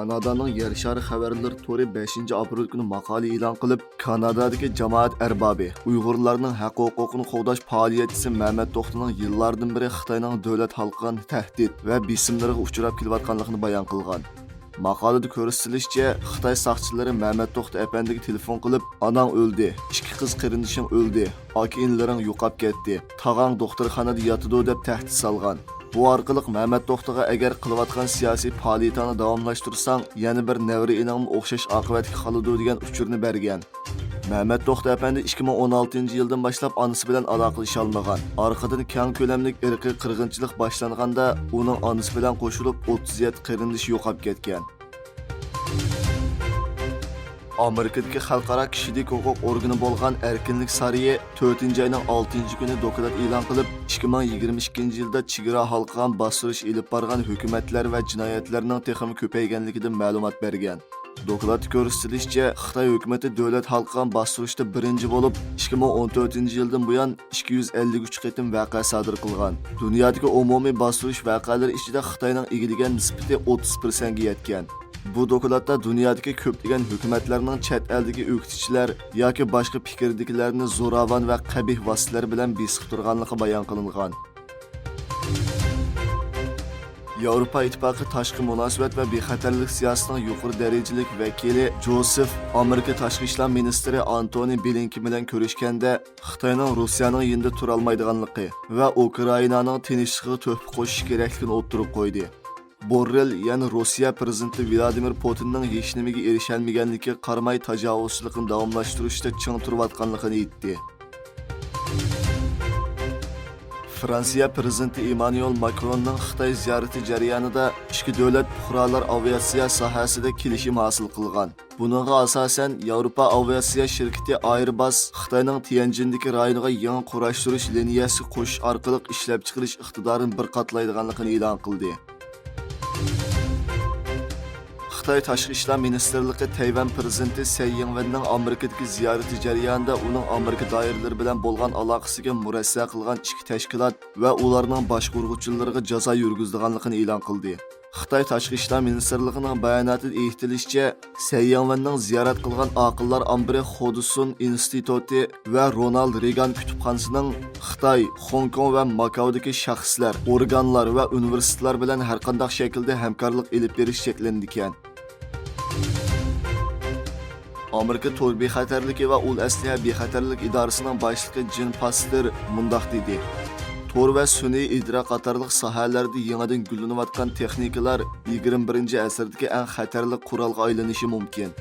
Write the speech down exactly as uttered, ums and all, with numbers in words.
كانادانىڭ يەر شارى خەۋەرلىرى تورى بەشىنچى ئاپرېل كۈنى ماقالە ئېلان قىلىپ، كانادادىكى جامائەت ئەربابى، ئۇيغۇرلارنىڭ ھەق-ھوقۇقىنى قوغداش پائالىيەتچىسى مەمەت توختىنىڭ يىللاردىن بېرى خىتاينىڭ دۆلەت ھالقىغان تەھدىت ۋە بېسىملىرىغا ئۇچراپ كېلىۋاتقانلىقىنى بايان قىلغان. ماقالىدە كۆرسىتىلىشىچە، خىتاي ساقچىلىرى مەمەت توختى ئەپەندىگە تېلېفون قىلىپ، «ئاناڭ ئۆلدى، ئىككى قىز قېرىندىشىڭ ئۆلدى، ئاكا-ئىنىلىرىڭ يوقاپ كەتتى، تاغاڭ دوختۇرخانىدا ياتىدۇ» دەپ تەھدىت سالغان. بۇ ئارقىلىق مەمەت توختىغا، «ئەگەر قىلىۋاتقان سىياسىي پائالىيىتىڭنى داۋاملاشتۇرساڭ، يەنە بىر نەۋرە ئىنىڭمۇ ئوخشاش ئاقىۋەتكە قالىدۇ» دېگەن ئۇچۇرنى بەرگەن. مەمەت توختى ئەپەندى ئىككى مىڭ ئون ئالتىنچى يىلدىن باشلاپ ئانىسى بىلەن ئالاقىلىشالمىغان. ئارقىدىن كەڭ كۆلەملىك ئىرقىي قىرغىنچىلىق باشلانغاندا، ئۇنىڭ ئانىسى بىلەن قوشۇلۇپ ئوتتۇز يەتتە قېرىندىشى يوقاپ كەتكەن. ئامېرىكىدىكى خەلقئارا كىشىلىك ھوقۇق ئورگىنى بولغان ئەركىنلىك سارىيى تۆتىنچى ئاينىڭ ئالتىنچى كۈنى دوكلات ئېلان قىلىپ، ئىككى مىڭ يىگىرمە ئىككىنچى يىلدا چېگرا ھالقىغان باستۇرۇش ئېلىپ بارغان ھۆكۈمەتلەر ۋە جىنايەتلەرنىڭ تېخىمۇ كۆپەيگەنلىكىدىن مەلۇمات بەرگەن. دوكلاتتا كۆرسىتىلىشىچە، خىتاي ھۆكۈمىتى دۆلەت ھالقىغان باستۇرۇشتا بىرىنچى بولۇپ، ئىككى مىڭ ئون تۆتىنچى يىلدىن بۇيان ئىككى يۈز ئەللىك ئۈچ قېتىم ۋەقە سادىر قىلغان. دۇنيادىكى ئومۇمىي باستۇرۇش ۋەقەلىرى ئىچىدە خىتاينىڭ ئىگىلىگەن نىسبىتى ئوتتۇز پىرسەنتكە يەتكەن. بۇ دوكلاتتا دۇنيادىكى كۆپلىگەن ھۆكۈمەتلەرنىڭ چەت ئەلدىكى ئۆكتىچىلەر ياكى باشقا پىكىردىكىلەرنى زوراۋان ۋە قەبىھ ۋاسىتىلەر بىلەن بېسىقتۇرغانلىقى بايان قىلىنغان. ياۋروپا ئىتتىپاقى تاشقى مۇناسىۋەت ۋە بىخەتەرلىك سىياسىتىنىڭ يۇقىرى دەرىجىلىك ۋەكىلى جوزېف ئامېرىكا تاشقى ئىشلار مىنىستىرى ئانتونى بلىنكېن بىلەن كۆرۈشكەندە، خىتاينىڭ روسىيەنىڭ يېنىدا تۇرالمايدىغانلىقى ۋە ئۇكرائىنانىڭ تىنچلىقىغا تۆھپە قوشۇشى كېرەكلىكىنى ئوتتۇرىغا قويدى. بوررېل يەنە روسىيە پىرېزىدېنتى ۋلادىمىر پۇتىننىڭ ھېچنېمىگە ئېرىشەلمىگەنلىكىگە قارىماي، تاجاۋۇزچىلىقنى داۋاملاشتۇرۇشتا چىڭ تۇرۇۋاتقانلىقىنى ئېيتتى. فرانسىيە پىرېزىدېنتى ئېممانۇئېل ماكروننىڭ خىتاي زىيارىتى جەريانىدا ئىچكى دۆلەت پۇقرالار ئاۋىئاتسىيە ساھەسىدە كېلىشىم ھاسىل قىلغان. بۇنىڭغا ئاساسەن، ياۋروپا ئاۋىئاتسىيە شىركىتى ئايرباس خىتاينىڭ تيەنجىندىكى رايونىغا يېڭى قۇراشتۇرۇش لىنىيەسىگە قوشۇش ئارقىلىق ئىشلەپچىقىرىش ئىقتىدارىنى بىر قاتلايدىغانلىقىنى ئېلان قىلدى. خىتاي تاشقى ئىشلار مىنىستىرلىقى تەيۋەن پىرېزىدېنتى سەي يىڭۋېننىڭ ئامېرىكىدىكى زىيارىتى جەريانىدا ئۇنىڭ ئامېرىكا دائىرىلىرى بىلەن بولغان ئالاقىسىگە مۇرەسسە قىلغان ئىچكى تەشكىلات ۋە ئۇلارنىڭ باشقۇرغۇچىلىرىغا جازا يۈرگۈزىدىغانلىقىنى ئېلان قىلدى. خىتاي تاشقى ئىشلار مىنىستىرلىقىنىڭ باياناتىدا ئېيتىلىشىچە، سەي يىڭۋېننىڭ زىيارەت قىلغان ئاقىللار ئامبىرى خودسۇن ئىنستىتۇتى ۋە رونالد رېگان كۇتۇپخانىسىنىڭ خىتاي، خوڭكوڭ ۋە ماكاودىكى شەخسلەر، ئورگانلار ۋە ئۇنىۋېرسىتېتلار بىلەن ھەرقانداق شەكىلدە ھەمكارلىق ئېلىپ بېرىش چەكلىنىدىكەن. ئامېرىكا تور بىخەتەرلىكى ۋە ئۇل ئەسلىھە بىخەتەرلىك ئىدارىسىنىڭ باشلىقى جىم پاستېر مۇنداق دېدى: «تور ۋە سۈنئىي ئىدراك قاتارلىق ساھەلەردە يېڭىدىن گۈللىنىۋاتقان تېخنىكىلار يىگىرمە بىرىنچى ئەسىردىكى ئەڭ خەتەرلىك قورالغا ئايلىنىشى مۇمكىن.»